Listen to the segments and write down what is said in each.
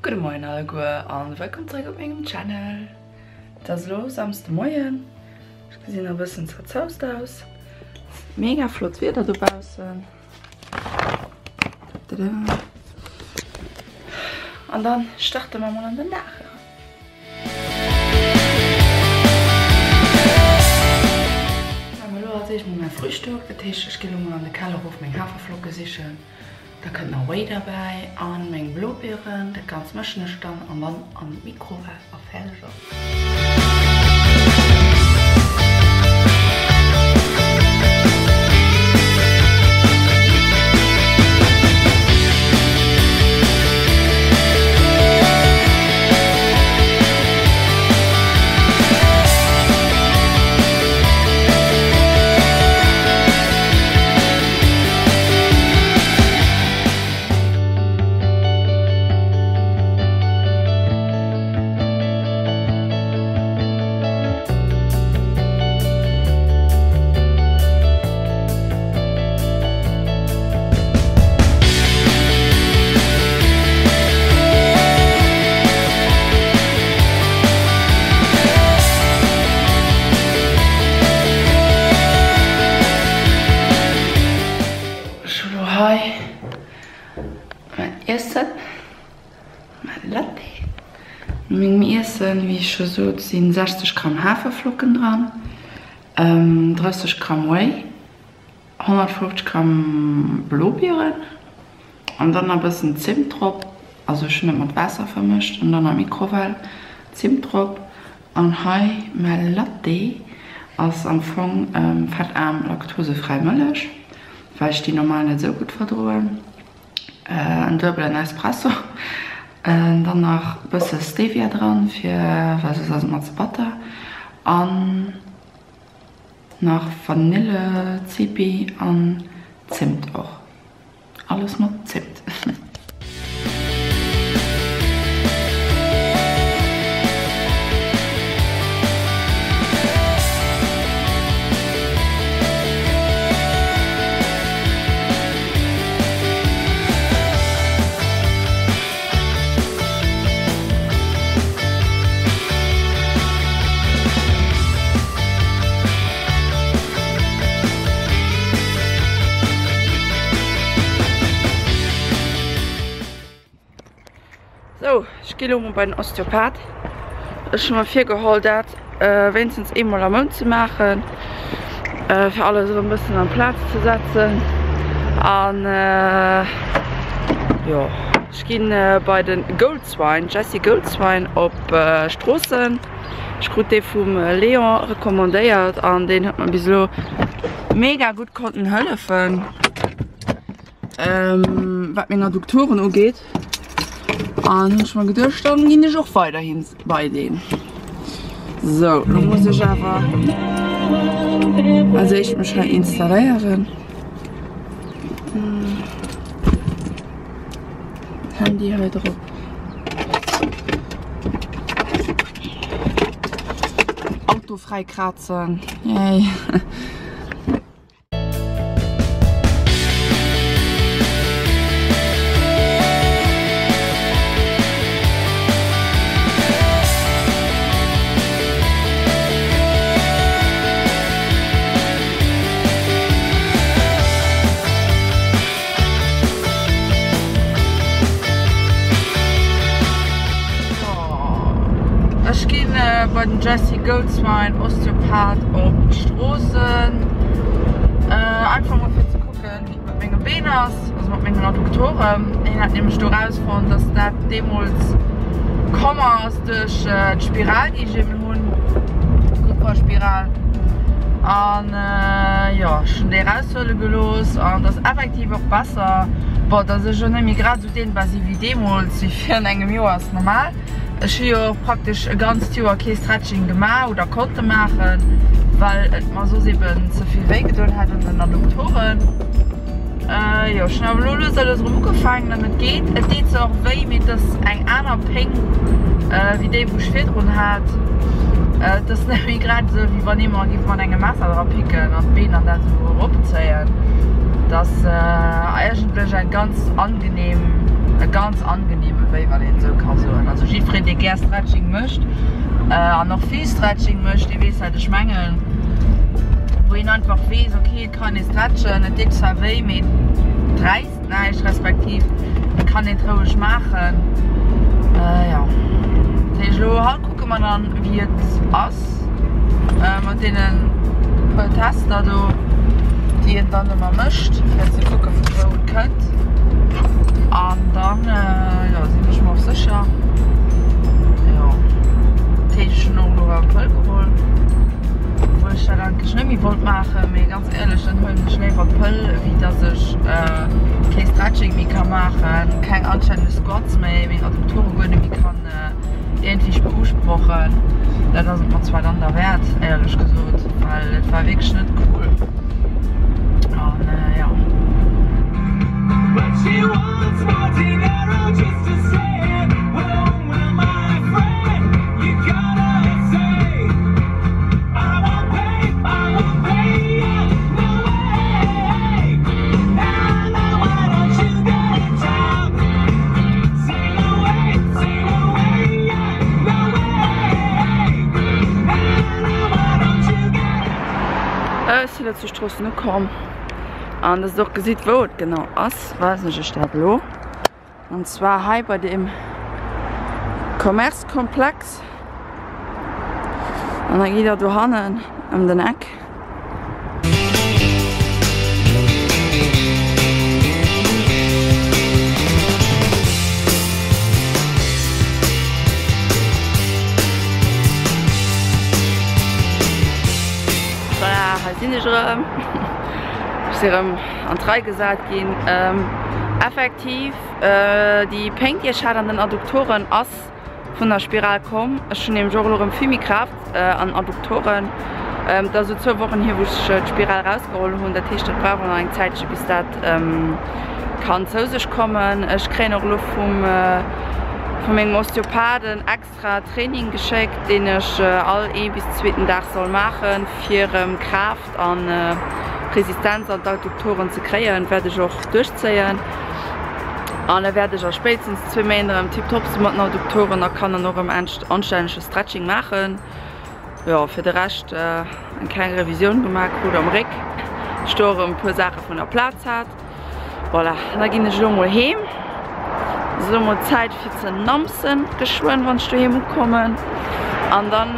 Gudde Moien alleguer an wëllkomm zeréck op mengem Channel. Et ass elo Samsde Moien, ech gesinn e bëssen zerzaust aus. Mega flott Wieder dobaussen. Tada. An dann starte mer mol an den Dag eran. Elo als éischt mol mäi Frühstück, dat heescht ech ginn elo mol an de Keller erof meng Haferflocke sichen. Da kënnt nach Whey derbäi an meng Blaubeeren. Dat Ganzt mëschen ech dann an dann an d'Mikrowell a fäerdeg ass et. Ech hu lo hei mäin Iessen, mäin Latte. No mengem Iessen, wéi ech scho sot, sinn 60 Gramm Haferflocken dran, 30 Gramm Whey, 150 Gramm Blaubeeren an dann nach e bëssen Zimt drop. Also ech hunn dat mat Waasser vermëscht an dann an d'Mikrowell, Zimt drop. An hei mäi Latte ass am Fong fettaarm laktosefräi Mëllech, well ech déi normal net esou gutt verdroen, en duebelen Espresso, dann nach bësse Stevia dran, fir well soss ass et mer ze batter, an nach Vanille Zipi an Zimt och. Alles mat Zimt. Sou, ech gi lo mol bei den Osteopath. Ech hu mer virgeholl dat wéinstens eemol am Mount ze maachen, fir alles erëm bëssen an d'Plaz ze setzen. An jo, ech gi bei de Goldswine, Jessy Goldswine op Stroossen. Ech krut dee vum Léon recommandéiert an deen huet mer bis elo mega gutt konnten hëllefen, wat meng Adduktoren ugeet. An hunn ech mer geduecht, dann ginn ech och weiderhin bei deen. Sou, lo muss ech awer als éischt mech hei installéieren. Handy hei drop. Auto fräikrazen. Yay. Ech ginn bei den Jesse Goldswein, Osteopath op Stroossen. Einfach mol fir ze kucken wéi et mat menge Been ass, also mat mengen Adduktoren. Hien hat nämlech do rausfonnt, dass dat deemools komm ass duerch d'Spiral déi ech eben hunn, d'Kupferspiral. An jo, ech hunn déi eraushuele gelooss an et ass effektiv och besser. Bon, dass ech elo net méi grad esou dehnbar si wéi deemools, wéi virun engem Joer, ass normal. Ech hu jo och praktesch e ganzt Joer kee Stretching gemaach oder konnte maachen, well et mer soss eben ze vill wéi gedoen hätt un den Adduktoren. Jo, ech hunn awer elo lues a lues erëm ugefaangen an et geet. Et deet zwar och wéi, mee et ass eng aner Péng wéi déi wou ech virdrun hat. Et ass net méi grad esou wéi wann ee mer géif mat engem Messer dra picken an d'Been an dat esou eropzéien. Et ass eigentlech eng ganz angenehm. E ganz angenehme Wéi, wann een esou ka soen. Also jiddwereen, dee gär Stretching mécht an och vill Stretching mécht, dee weess, wat ech mengen. Wou een einfach weess, okay, et kann ee stretchen, et deet zwar wéi, mee et räisst näischt, respektiv et kann een et roueg maachen. Jo, dat heescht elo haut kucke mer dann, wéi et ass mat deene puer Tester do, déi een dann ëmmer mécht, fir ze kucke vu wou et kënnt. An dann, jo, sinn ech mer och sécher, jo, dat heescht, ech hunn och elo erëm d'Pëll geholl, obwuel ech dat eigentlech net méi wollt maachen, mee ganz éierlech, dann huelen ech léiwer d'Pëll, wéi dass ech kee Stretching méi ka maachen, keng anstänneg Squats méi, meng Adduktoren guer net méi kann iergendwéi beusprochen. Dat ass et mer zwar dann derwäert, éierlech gesot, well et war wierklech net cool. An jo. Ech sinn elo zu Stroossen ukomm an dass der och gesitt wou et genau ass, weisen ech iech dat elo. An zwar hei bei deem Commerce-Komplex an da gitt der dohannen ëm den Eck. Voilà, hei sinn ech erëm. Ech si erëm an d'Rei gesat ginn. Effektiv, déi Péng déi ech hat an den Adduktoren ass vun der Spiral komm. Ech hunn nämlech och elo erëm vill méi Kraaft an Adduktoren. Et ass elo zwou Wochen hier wou ech d'Spiral erausgeholl hunn. Dat heescht dat brauch och nach eng Zäitche bis dat kann zou sech kommen. Ech kréien och elo vum vu mengem Osteopath en extra Training geschéckt deen ech all ee bis zweeten Dag soll maachen fir erëm Kraaft an Resistenz an d'Adduktoren ze kréien, wäert ech och duerchzéien an da wäert ech a spéitstens zwee Méint erëm tiptop si mat den Adduktoren a kann dann och erëm anstännege Stretching maachen. Jo, fir de Rescht eng kleng Revisioun gemaach krut am Réck, ech do erëm e puer Saache vun der Plaz hat. Voilà, da ginn ech elo mol heem. Et ass elo mol Zäit fir ze namsen geschwënn, wann ech doheem ukommen. An dann,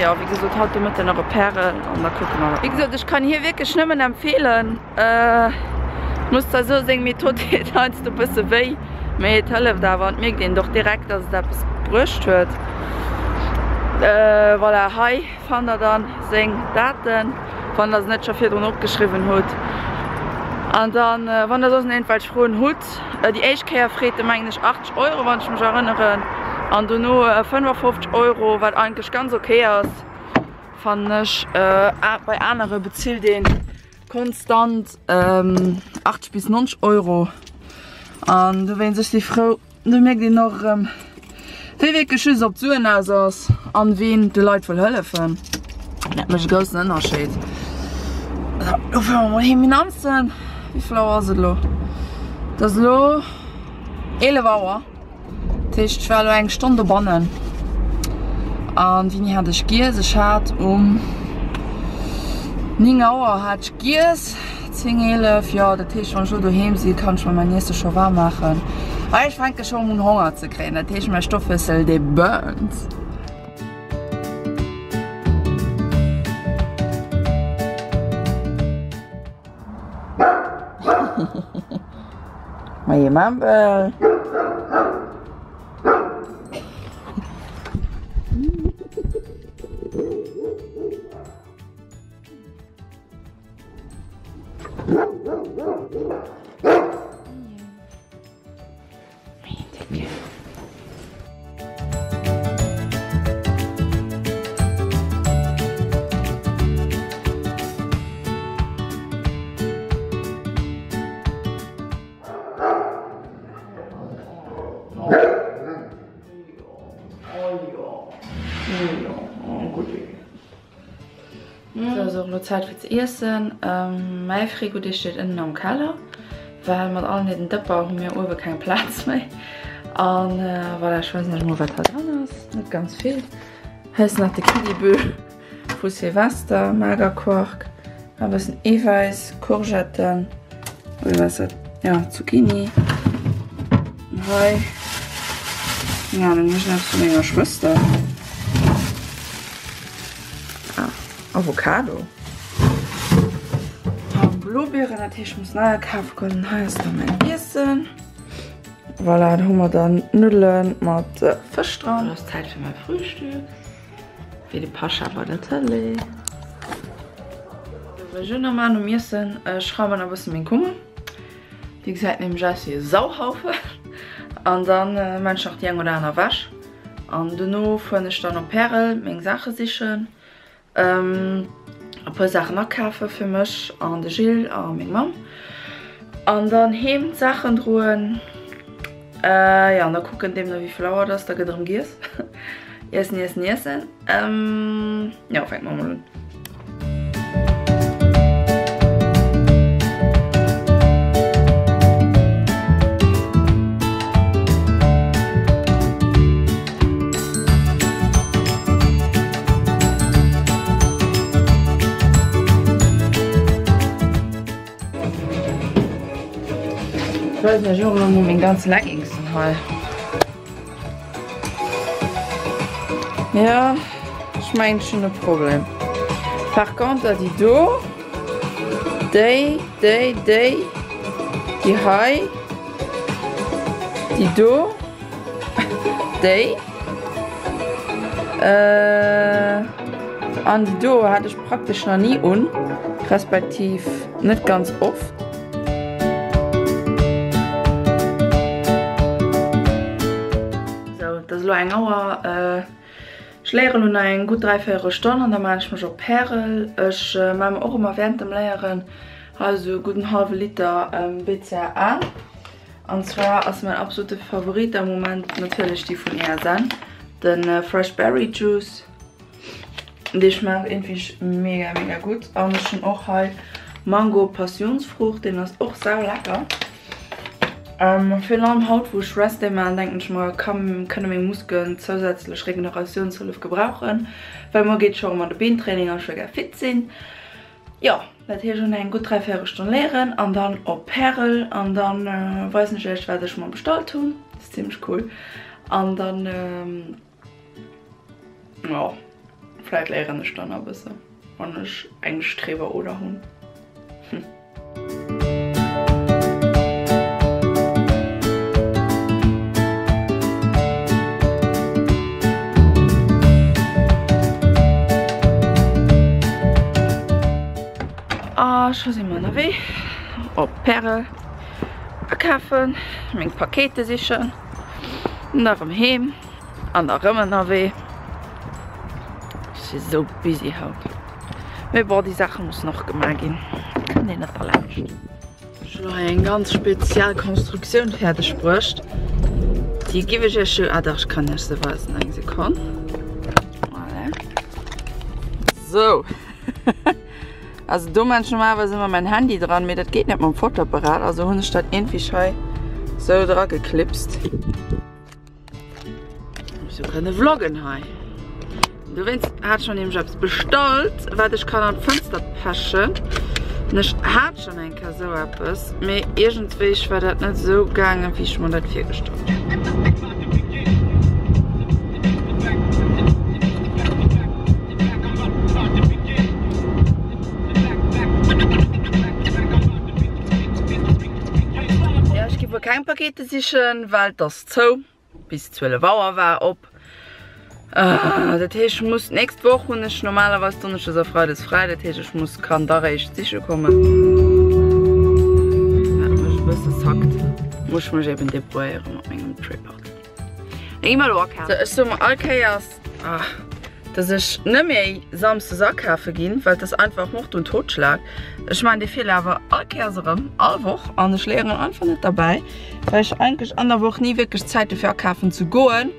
jo, wéi gesot, haut de Mëtten nach e Pärel an da kucke mer. Wéi gesot, ech kann hie wierklech nëmmen empfeelen. Ech muss zwar soen, seng Method deet heiansdo e bësse wéi, mee et hëlleft awer an et mierkt een och direkt, dass et eppes bruecht huet. Voilà, hei fannt der dann seng Daten, wann der se net scho virdrun opgeschriwwen hutt. An dann, wann der soss iergendwelch Froen hutt, déi éischt Kéier freet e mengen ech 80 Euro, wann ech mech erënneren, an dono 55 Euro, wat eigentlech ganz ok ass, fannen ech. Bei anere bezilt ee konstant 80 bis 90 Euro an dowéinst, ech si frou. Do mierkt een och erëm, wee wierklech just op d'Suen aus ass an ween de Leit wëll hëllefen. Dat mécht e groussen Ënnerscheed. Sou, lo fuere mer mol heem hinanzen. Wéi vill Auer ass et elo? Et ass elo 11 Auer. Dat heescht, ech war elo eng Stonn dobannen. An wéini hat ech giess? Ech hat um 9 Auer hat ech giess. 10, 11, jo, dat heescht wann ech elo doheem sinn, kann ech mer mäin Iesse scho waarm maachen. Well ech fänke schonn un Honger ze kréien, dat heescht mäi Stoffwissel dee burnt. Moie Mambel. Sou, ass och elo Zäit fir ze iessen. Mäi Frigo dee steet ënnen am Keller. Well mat allen deenen Dëpper hu mir uewe keng Plaz méi. An voilà, ech weisen iech mol wat hei dran ass. Net ganz vill. Hei ass nach de Kiddibö vu Silvester, Magerquark, e bëssen Eewäiss, Courgetten, oder wat ass dat? Ja, Zucchini. An hei, keng Ahnung, iergendeppes vu menger Schwëster. Ah, Avocado. An Blaubeeren, dat heescht, ech muss neier kafe goen. An hei ass dann mäin Iessen. Voilà, do hu mer dann Nuddele mat Fësch dran. Elo ass Zäit fir mäi Frühstück. Wéi de Pascha bei der Tëlee. Sou, wat ech elo nach maachen nom Iessen, ech raumen nach e bësse meng Kummer. Déi gesäit nämlech aus wéi e Sauhaufen. An dann maan ech nach déi eng oder aner Wäsch. An dono fueren ech dann op Pärel meng Saache sichen, e puer Saachen akafe fir mech an de Gilles a meng Mamm. An dann heem d'Saachen droen. Jo, an da kucken deemno wéi vill Auer et ass, da gëtt erëm giess. Iessen, iessen, iessen. Jo, fänke mer mol un. Ech weisen iech och elo mol meng ganz Leggingsen hei. Jo, ech mengen ech hunn e Problem. Par contre déi do, déi, déi, déi, déi hei, déi do, déi an déi do hat ech praktesch nach ni un, respektiv net ganz oft. Sou, et ass elo eng Auer. Ech léieren elo nach eng gutt dräivéierel Stonn an da maachen ech mech op Pärel. Ech maache mer och ëmmer wärend dem Léieren hei esou e gudden hallwe Liter BCAA. An zwar ass mäin absolute Favorit am Moment natierlech déi vun ESN, de Fresh Berry Juice. Dee schmaacht iergendwéi mega mega gutt. An ech hunn och hei Mango Passionsfrucht, deen ass och sau lecker. Virun allem haut wou ech Rest Day maachen, denken ech mer, kënne meng Muskelen zousätzlech Regeneratiounshëllef gebrauchen, well muer geet scho erëm an de Beentraining an ech wëll gär fit sinn. Jo, dat heescht ech hunn eng gutt dräivéierel Stonn léieren an dann op Pärel an dann weisen ech iech wat ech mer bestallt hunn, dat ass zimmlech cool an dann. Jo, vläit léieren ech dann e bësse wann ech eng Streberoder hunn. A scho si mer ënnerwee op Pärel akafen, meng Pakete sichen an da rëm heem. An erëm ënnerwee. Ech si sou busy haut. Mee bon, déi Saache mussen och gemaach ginn. Kënnt een net derlaanscht. Ech hunn hei eng ganz speziell Konstruktioun fäerdeg bruecht. Déi giff ech iech jo, ah dach, ech kann iech se weisen. Eng Sekonn. Voilà. Sou. Also do maan ech normalerweis ëmmer mäin Handy dran, mee dat geet net mam Fotoapparat, also hunn ech dat iergendwéi hei sou drageklipst. Sou kënne vloggen hei. Dowéinst hat ech mer nämlech eppes bestallt, wat ech kann an d'Fënster pechen. An ech hat schonn eng Kéier sou eppes, mee iergendwéi war dat net sou gaangen, wéi ech mer dat virgestallt hunn. Jo, ech gi wuel keng Pakete sichen, well 't ass zou. Bis 12 Auer war op. Dat heescht, ech muss d'nächst Woch hunn ech normalerweis Donneschdes a Freides fräi. Dat heescht, ech muss kann da réischt siche kommen. Wat mech e bësse sackt. Muss ech mech eben debrouilléiere mat mengem Tripod. Da gi mer elo akafen. Sou, ech soe mer all Kéiers, dass ech net méi Samsdes akafe ginn, well et ass einfach Mord und Totschlag. Ech maachen dee Feeler awer all Kéiers erëm, all Woch, an ech léieren einfach net derbäi, well ech eigentlech an der Woch ni wierklech Zäit hu fir akafen ze goen.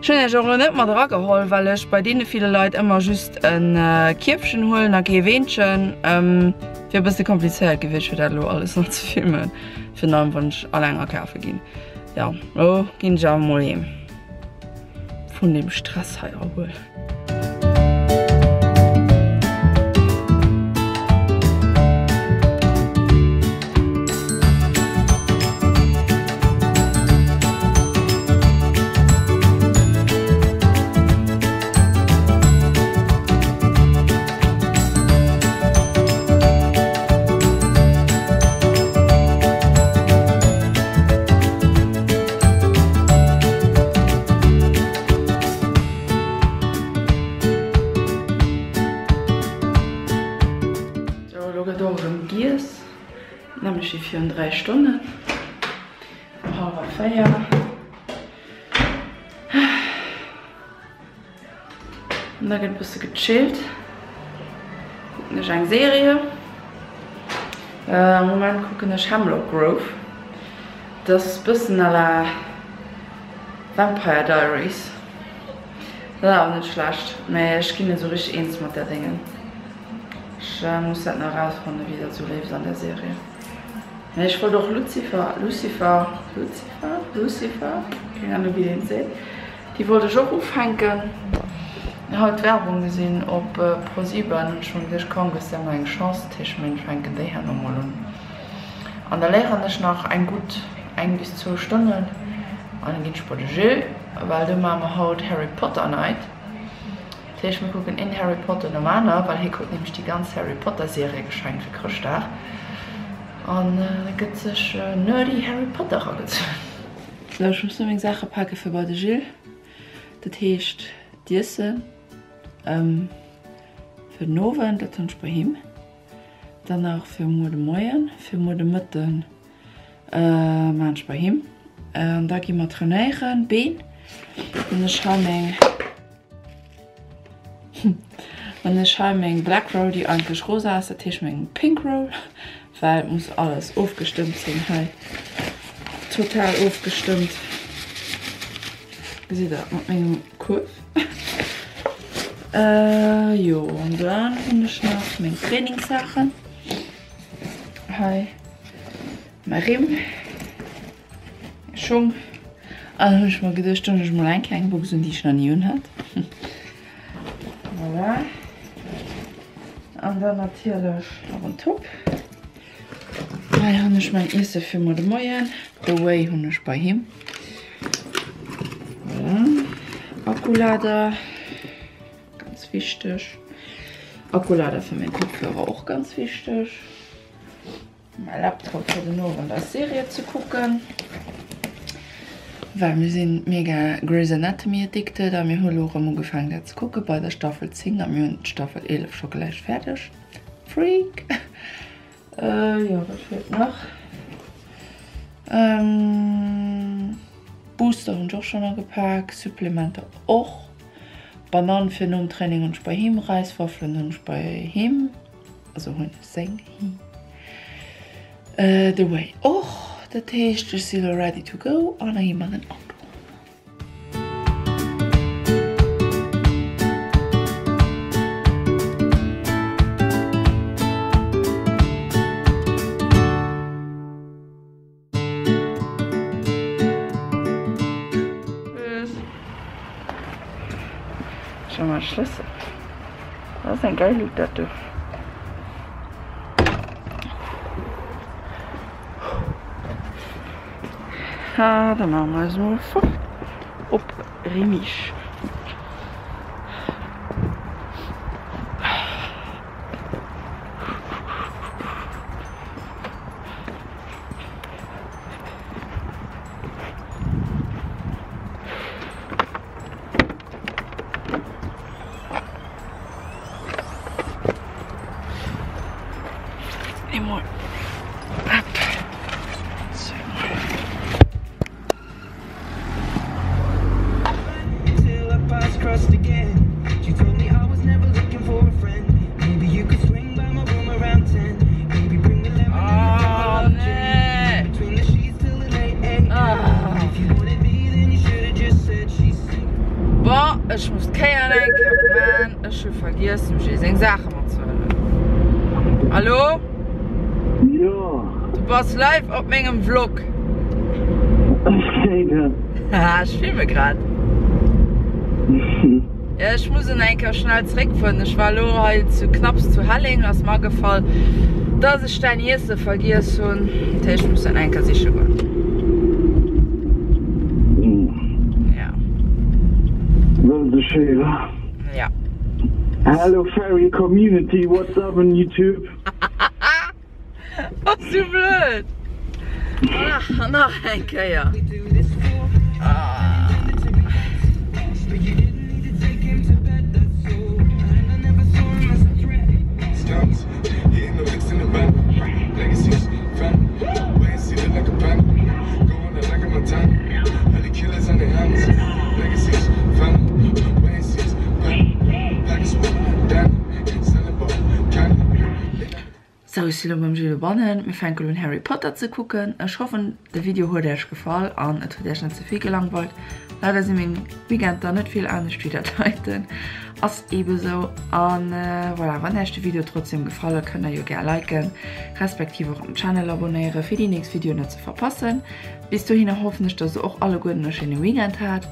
Ech hunn iech och elo net mat erageholl, well ech bei deene ville Leit ëmmer just e Kierfchen huelen a kee Weenchen. Wier e bësse komplizéiert gewiescht fir dat elo alles nach ze filmen. Virun allem wann ech alleng akafe ginn. Jo, lo ginn ech awer mol heem. Vun dem Stress hei erhuelen. Sou, elo gëtt och erëm giess, nämlech wéi virun 3 Stonnen, um hallwer 4. An da gëtt e bësse gechillt. Kucken ech eng Serie. Am Moment kucken ech Hemlock Grove. Dat ass bëssen à la Vampire Diaries. Dat ass awer net schlecht, mä ech ginn net esou richteg eens mat där Déngen. Ech muss dat nach erausfannen, wéi dat esou leeft an där Serie. Mä ech wollt och Lucifer, Lucifer, Lucifer, Lucifer, keng Ahnung wéi een et seet. Déi wollt ech och ufänken. Haut Werbung gesinn op ProSieben, hunn ech mer geduecht, komm gëss der mol eng Chance, dat heescht mir fänken déi herno mol un. An da léieren ech nach eng gutt eng bis zwou Stonnen an da ginn ech bei de Gilles, well do maache mer haut Harry Potter Night. Dat heescht mir kucken een Harry Potter nom aner, well hie krut nämlech déi ganz Harry Potter Serie geschenkt fir Chrëschtdag an da gëtt sech nerdy Harry Potter eragezunn. Sou, ech muss lo meng Saache pake fir bei de Gilles. Dat heescht d'Iesse fir den Owend, dat hunn ech bei him. Dann nach fir muer de Moien, fir muer de Mëtten maan ech bei him. An da gi mer trainéieren, Been. Hunn ech hei meng. Wann ech hei meng Black Roll, déi eigentlech rosa ass, dat heescht meng Pink Roll, well et muss alles ofgestëmmt sinn hei, total ofgestëmmt, gesitt der mat mengem Kuerf. Jo an dann hunn ech nach meng Trainingssaachen hei, mäi Rimm. Schung. An dann hunn ech mer geduecht, doen ech mol eng kleng Box un, déi ech nach ni un hat. Voilà. An dann natierlech nach en Top. Hei hunn ech mäin Iesse fir muer de Moien. De Whey hunn ech bei him. Voilà. Akkulader, ganz wichteg. Akkulader fir meng Kopfhörer och ganz wichteg. Mäi Laptop fir den Owend eis Serie ze kucken, well mir sinn mega Grey's Anatomy addicted a mir hu lo erëm ugefaangen dat ze kucken bei der Staffel 10 a mir hunn d'Staffel 11 scho gläich fäerdeg. Freak! Jo, wat feelt nach? Booster hunn ech och schonn agepak, Supplementer och, Banann fir nom Training hunn ech bei him, Räiswaffelen hunn ech bei him. Also hunn ech seng hi. The way och. Dat heescht ech si lo ready to go an da gi mer an den Auto. Schau mal Schlëssel. Dat ass eng geil Luut dat do. Ah, da maache mer eis mol fort op Remich. Eemol. Hop. Zweemol. Bon, ech muss d'Kéier an eng Kapp man. Ech hu vergiess, dem Jay seng Saache matzehuelen. Hallo? Jo. Du. bass live op mengem Vlog. Ech geséin dat. Haha, ech filme grad. Jo, ech muss en eng Kéier schnell zréckfueren. Ech war elo hei zu knapps zu Helleng, ass mer agefall, dass ech däin Iesse vergiess hunn. Dat heescht, ech muss en eng Kéier siche goen. Ja. Dat ass schéi, wa? Ja. Hello Fairy Community, what's up on YouTube? Bass du blöd? Ach, nach eng Kéier. Ah. Sou, ech si lo mam Gilles dobannen. Mir fänken un Harry Potter ze kucken. Ech hoffen de Video huet äerch gefall an et huet äerch net ze vill gelangweilt. Leider si meng Weekender net vill anescht wéi dat heiten. Ass ebe sou. An voilà, wann äerch de Video trotzdem gefall huet, kënnt der jo gär liken, respektiv och am Channel abonéieren, fir déi nächst Videoen net ze verpassen. Bis dohinner hoffen ech, dass der och alleguerten e schéine Weekend hat.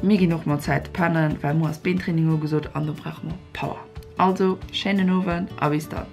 Mir ginn och mat Zäit pennen, well muer ass Beentraining ugesot an do brauche mer Power. Also, schéinen Owend a bis dann.